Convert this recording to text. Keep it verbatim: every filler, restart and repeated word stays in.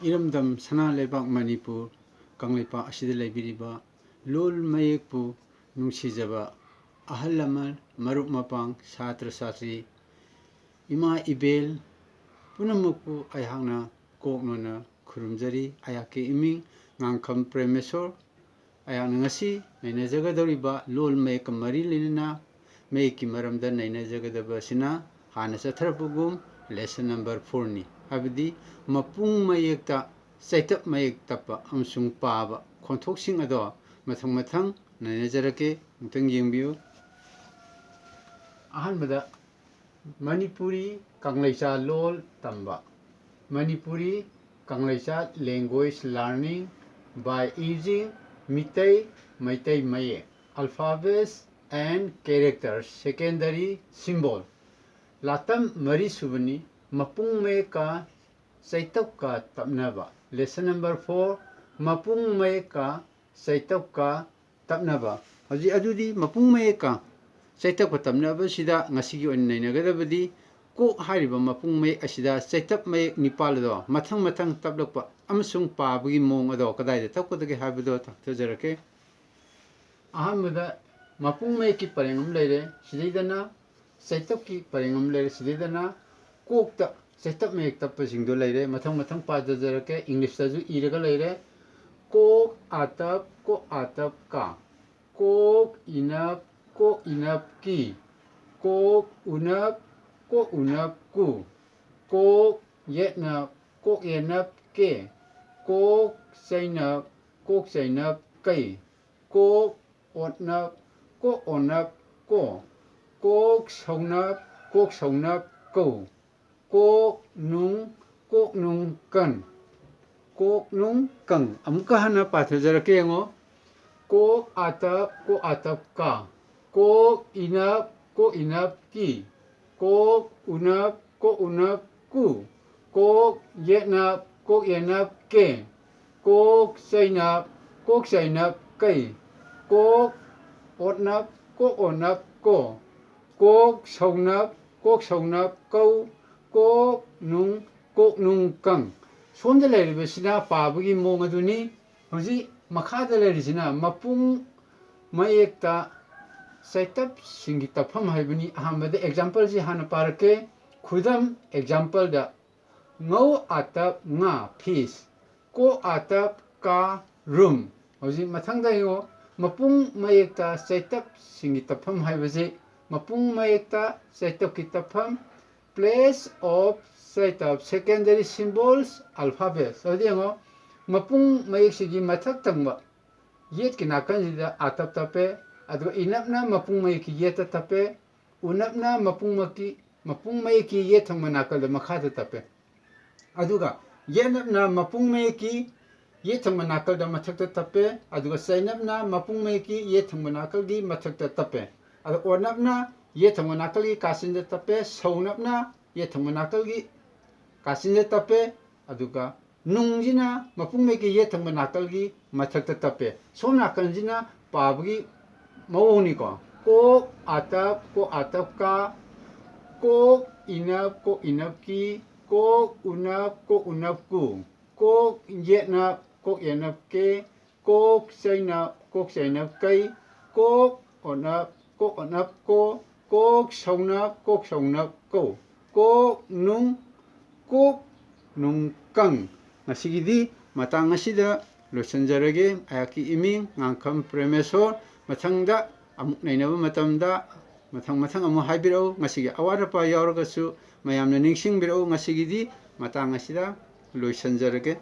ꯏꯔꯝꯗꯝ ꯁꯅꯥ ꯂꯩꯕꯥꯛ ꯃꯅꯤꯄꯨꯔ ꯀꯪꯂꯩꯄꯥꯛ ꯑꯁꯤꯗ ꯂꯩꯕꯤꯔꯤꯕ ꯂꯣꯜ ꯃꯌꯦꯛꯄꯨ ꯅꯨꯡꯁꯤꯖꯕ ꯑꯍꯜ ꯂꯃꯟ, ꯃꯔꯨꯞ ꯃꯄꯥꯡ, ꯁꯥꯇ꯭ꯔ ꯁꯥꯇ꯭ꯔꯤ, ꯏꯃꯥ ꯏꯕꯦꯜ ꯄꯨꯝꯅꯃꯛꯄꯨ ꯑꯩꯍꯥꯛꯅ ꯀꯣꯛꯅꯣꯅ ꯈꯨꯔꯨꯝꯖꯔꯤ꯫ ꯑꯩꯍꯥꯛꯀꯤ ꯏꯃꯤꯡ ꯉꯥꯡꯈꯝ ꯄ꯭ꯔꯦꯃꯦꯁꯣꯔ꯫ ꯑꯩꯍꯥꯛꯅ ꯉꯁꯤ ꯅꯩꯅꯖꯒꯗꯧꯔꯤꯕ ꯂꯣꯜ ꯃꯌꯦꯛꯀ ꯃꯔꯤ ꯂꯩꯅꯅ ꯃꯌꯦꯛꯀꯤ ꯃꯔꯝꯗ ꯅꯩꯅꯖꯒꯗꯕ ꯑꯁꯤꯅ ꯍꯥꯟꯅ ꯆꯠꯊꯔꯛꯄꯒꯨꯝ lesson number fourꯅꯤ, ꯍꯥꯏꯕꯗꯤ ꯃꯄꯨꯡ ꯃꯌꯦꯛꯇ ꯆꯩꯇꯞ ꯃꯌꯦꯛ ꯇꯞꯄ ꯑꯃꯁꯨꯡ ꯄꯥꯕ ꯈꯣꯟꯊꯣꯛꯁꯤꯡ ꯑꯗꯣ ꯃꯊꯪ ꯃꯊꯪ ꯅꯩꯅꯖꯔꯛꯀꯦ꯫ ꯑꯃꯨꯛꯇꯪ ꯌꯦꯡꯕꯤꯌꯨ꯫ ꯑꯍꯥꯟꯕꯗ ꯃꯅꯤꯄꯨꯔꯤ ꯀꯪꯂꯩꯆꯥ ꯂꯣꯜ ꯇꯝꯕ꯫ Manipuri ꯀꯪꯂꯩꯆꯥ language learning by using Meitei, Meitei ꯃꯌꯦꯛ, alphabets and characters, secondary symbol꯫ ꯂꯥꯇꯝ ꯃꯔꯤ ꯁꯨꯕꯅꯤ꯫ ꯃꯄꯨꯡ ꯃꯌꯦꯛꯀ ꯆꯩꯇꯞꯀ ꯇꯞꯅꯕ꯫ Lesson number four, ꯃꯄꯨꯡ ꯃꯌꯦꯛꯀ ꯆꯩꯇꯞꯀ ꯇꯞꯅꯕ꯫ ꯍꯧꯖꯤꯛ ꯑꯗꯨꯗꯤ ꯃꯄꯨꯡ ꯃꯌꯦꯛꯀ ꯆꯩꯇꯞꯀ ꯇꯞꯅꯕꯁꯤꯗ ꯉꯁꯤꯒꯤ ꯑꯣꯏꯅ ꯅꯩꯅꯒꯗꯕꯗꯤ ꯀꯣꯛ ꯍꯥꯏꯔꯤꯕ ꯃꯄꯨꯡ ꯃꯌꯦꯛ ꯑꯁꯤꯗ ꯆꯩꯇꯞ ꯃꯌꯦꯛ ꯅꯤꯄꯥꯜ ꯑꯗꯣ ꯃꯊꯪ ꯃꯊꯪ ꯇꯞꯂꯛꯄ ꯑꯃꯁꯨꯡ ꯄꯥꯕꯒꯤ ꯃꯑꯣꯡ ꯑꯗꯣ ꯀꯗꯥꯏꯗ ꯇꯞꯀꯗꯒꯦ ꯍꯥꯏꯕꯗꯣ ꯇꯥꯛꯊꯖꯔꯛꯀꯦ꯫ ꯑꯍꯥꯟꯕꯗ ꯃꯄꯨꯡ ꯃꯌꯦꯛꯀꯤ ꯄꯔꯦꯡ ꯑꯃ ꯂꯩꯔꯦ, ꯁꯤꯗꯩꯗꯅ ꯆꯩꯇꯞꯀꯤ ꯄꯔꯦꯡ ꯑꯃ ꯂꯩꯔꯦ, ꯁꯤꯗꯩꯗꯅ ꯀꯣꯛꯇ ꯆꯩꯇꯞ ꯃꯌꯦꯛ ꯇꯞꯄꯁꯤꯡꯗꯣ ꯂꯩꯔꯦ꯫ ꯃꯊꯪ ꯃꯊꯪ ꯄꯥꯖꯖꯔꯛꯀꯦ, ꯏꯪꯂꯤꯁꯇꯁꯨ ꯏꯔꯒ ꯂꯩꯔꯦ꯫ ꯀꯣꯛ ꯑꯥꯇꯞ ꯀꯣꯛ ꯑꯥꯇꯞ ꯀ, ꯀꯣꯛ ꯏꯅꯞ ꯀꯣꯛ ꯏꯅꯞ ꯀꯤ, ꯀꯣꯛ ꯎꯅꯞ ꯀꯣꯛ ꯎꯅꯞ ꯀꯨ, ꯀꯣꯛ ꯌꯦꯠꯅꯞ ꯀꯣꯛ ꯌꯦꯠꯅꯞ ꯀꯦ, ꯀꯣꯛ ꯆꯩꯅꯞ ꯀꯣꯛ ꯆꯩꯅꯞ ꯀꯩ, ꯀꯣꯛ ꯑꯣꯠꯅꯞ ꯀꯣꯛ ꯑꯣꯠꯅꯞ ꯀꯣ, ꯀꯣꯛ ꯁꯧꯅꯞ ꯀꯣꯛ ꯁꯧꯅꯞ ꯀꯧ, ꯀꯣꯛ ꯅꯨꯡ ꯀꯣꯛ ꯅꯨꯡ ꯀꯟ꯫ ꯀꯣꯛ ꯅꯨꯡ ꯀꯪ꯫ ꯑꯃꯨꯛꯀ ꯍꯟꯅ ꯄꯥꯊꯖꯔꯛꯀꯦ ꯌꯦꯡꯉꯣ꯫ ꯀꯣꯛ ꯑꯥꯇꯞ ꯀꯣꯛ ꯑꯥꯇꯞ ꯀ, ꯀꯣꯛ ꯏꯅꯞ ꯀꯣꯛ ꯏꯅꯞ ꯀꯤ, ꯀꯣꯛ ꯎꯅꯞ ꯀꯣꯛ ꯎꯅꯞ ꯀꯨ, ꯀꯣꯛ ꯌꯦꯠꯅꯞ ꯀꯣꯛ ꯌꯦꯠꯅꯞ ꯀꯦ, ꯀꯣꯛ ꯆꯩꯅꯞ ꯀꯣꯛ ꯆꯩꯅꯞ ꯀꯩ, ꯀꯣꯛ ꯑꯣꯠꯅꯞ ꯀꯣꯛ ꯑꯣꯠꯅꯞ ꯀꯣ, ꯀꯣꯛ ꯁꯧꯅꯞ ꯀꯣꯛ ꯁꯧꯅꯞ ꯀꯧ, ꯀꯣꯛ ꯅꯨꯡ ꯀꯣꯛ ꯅꯨꯡ ꯀꯪ꯫ ꯁꯣꯝꯗ ꯂꯩꯔꯤꯕꯁꯤꯅ ꯄꯥꯕꯒꯤ ꯃꯑꯣꯡ ꯑꯗꯨꯅꯤ꯫ ꯍꯧꯖꯤꯛ ꯃꯈꯥꯗ ꯂꯩꯔꯤꯁꯤꯅ ꯃꯄꯨꯡ ꯃꯌꯦꯛꯇ ꯆꯩꯇꯞꯁꯤꯡꯒꯤ ꯇꯞꯐꯝ ꯍꯥꯏꯕꯅꯤ꯫ ꯑꯍꯥꯟꯕꯗ exampleꯁꯤ ꯍꯥꯟꯅ ꯄꯥꯔꯛꯀꯦ꯫ ꯈꯨꯗꯝ, exampleꯗ, ꯉꯧ ꯑꯥꯇꯞ ꯉꯥ, fish꯫ ꯀꯣ ꯑꯥꯇꯞ ꯀꯥ, room꯫ ꯍꯧꯖꯤꯛ ꯃꯊꯪꯗ ꯌꯦꯡꯉꯣ, ꯃꯄꯨꯡ ꯃꯌꯦꯛꯇ ꯆꯩꯇꯞꯁꯤꯡꯒꯤ ꯇꯞꯐꯝ ꯍꯥꯏꯕꯁꯤ, ꯃꯄꯨꯡ ꯃꯌꯦꯛꯇ ꯆꯩꯇꯞꯀꯤ ꯇꯞꯐꯝ, place of ꯆꯩꯇꯞ, secondary symbols, alphabets꯫ ꯑꯗꯨꯗꯤ ꯌꯦꯡꯉꯣ, ꯃꯄꯨꯡ ꯃꯌꯦꯛꯁꯤꯒꯤ ꯃꯊꯛ ꯊꯪꯕ ꯌꯦꯠꯀꯤ ꯅꯥꯀꯟꯁꯤꯗ ꯑꯥꯇꯞ ꯇꯞꯄꯦ, ꯑꯗꯨꯒ ꯏꯅꯞꯅ ꯃꯄꯨꯡ ꯃꯌꯦꯛꯀꯤ ꯌꯦꯠꯇ ꯇꯞꯄꯦ, ꯎꯅꯞꯅ ꯃꯄꯨꯡ ꯃꯛꯀꯤ-, ꯃꯄꯨꯡ ꯃꯌꯦꯛꯀꯤ ꯌꯦꯠ ꯊꯪꯕ ꯅꯥꯀꯜꯗ ꯃꯈꯥꯗ ꯇꯞꯄꯦ꯫ ꯑꯗꯨꯒ ꯌꯦꯠꯅꯞꯅ ꯃꯄꯨꯡ ꯃꯌꯦꯛꯀꯤ ꯌꯦꯠ ꯊꯪꯕ ꯅꯥꯀꯜꯗ ꯃꯊꯛꯇ ꯇꯞꯄꯦ, ꯑꯗꯨꯒ ꯆꯩꯅꯞꯅ ꯃꯄꯨꯡ ꯃꯌꯦꯛꯀꯤ ꯌꯦꯠ ꯊꯪꯕ ꯅꯥꯀꯜꯒꯤ ꯃꯊꯛꯇ ꯇꯞꯄꯦ꯫ ꯑꯗꯣ ꯑꯣꯅꯞꯅ ꯌꯦꯠ ꯊꯪꯕ ꯅꯥꯀꯜꯒꯤ ꯀꯥꯆꯤꯟꯗ ꯇꯞꯄꯦ, ꯁꯧꯅꯞꯅ ꯌꯦꯠ ꯊꯪꯕ ꯅꯥꯀꯜꯒꯤ ꯀꯥꯆꯤꯟꯗ ꯇꯞꯄꯦ, ꯑꯗꯨꯒ ꯅꯨꯡꯁꯤꯅ ꯃꯄꯨꯡ ꯃꯌꯦꯛꯀꯤ ꯌꯦꯠ ꯊꯪꯕ ꯅꯥꯀꯜꯒꯤ ꯃꯊꯛꯇ ꯇꯞꯄꯦ꯫ ꯁꯣꯝ ꯅꯥꯀꯟꯁꯤꯅ ꯄꯥꯕꯒꯤ ꯃꯑꯣꯡꯅꯤꯀꯣ꯫ ꯀꯣꯛ ꯑꯥꯇꯞ, ꯀꯣꯛ ꯑꯥꯇꯞ ꯀꯥ, ꯀꯣꯛ ꯏꯅꯞ, ꯀꯣꯛ ꯏꯅꯞ ꯀꯤ, ꯀꯣꯛ ꯎꯅꯞ, ꯀꯣꯛ ꯎꯅꯞ ꯀꯨ, ꯀꯣꯛ ꯌꯦꯠꯅꯞ, ꯀꯣꯛ ꯌꯦꯠꯅꯞ ꯀꯦ, ꯀꯣꯛ ꯆꯩꯅꯞ, ꯀꯣꯛ ꯆꯩꯅꯞ ꯀꯩ, ꯀꯣꯛ ꯑꯣꯅꯞ, ꯀꯣꯛ ꯑꯣꯅꯞ ꯀꯣ, ꯀꯣꯛ ꯁꯧꯅꯞ, ꯀꯣꯛ ꯁꯧꯅꯞ ꯀꯧ, ꯀꯣꯛ ꯅꯨꯡ, ꯀꯣꯛ ꯅꯨꯡ ꯀꯪ꯫ ꯉꯁꯤꯒꯤꯗꯤ ꯃꯇꯥꯡ ꯑꯁꯤꯗ ꯂꯣꯏꯁꯤꯟꯖꯔꯒꯦ꯫ ꯑꯩꯍꯥꯛꯀꯤ ꯏꯃꯤꯡ ꯉꯥꯡꯈꯝ ꯄ꯭ꯔꯦꯃꯦꯁꯣꯔ꯫ ꯃꯊꯪꯗ ꯑꯃꯨꯛ ꯅꯩꯅꯕ ꯃꯇꯝꯗ ꯃꯊꯪ ꯃꯊꯪ ꯑꯃꯨꯛ ꯍꯥꯏꯕꯤꯔꯛꯎ꯫ ꯉꯁꯤꯒꯤ ꯑꯋꯥꯠ ꯑꯄꯥ ꯌꯥꯎꯔꯒꯁꯨ ꯃꯌꯥꯝꯅ ꯅꯤꯡꯁꯤꯡꯕꯤꯔꯛꯎ꯫ ꯉꯁꯤꯒꯤꯗꯤ ꯃꯇꯥꯡ ꯑꯁꯤꯗ ꯂꯣꯏꯁꯤꯟꯖꯔꯒꯦ꯫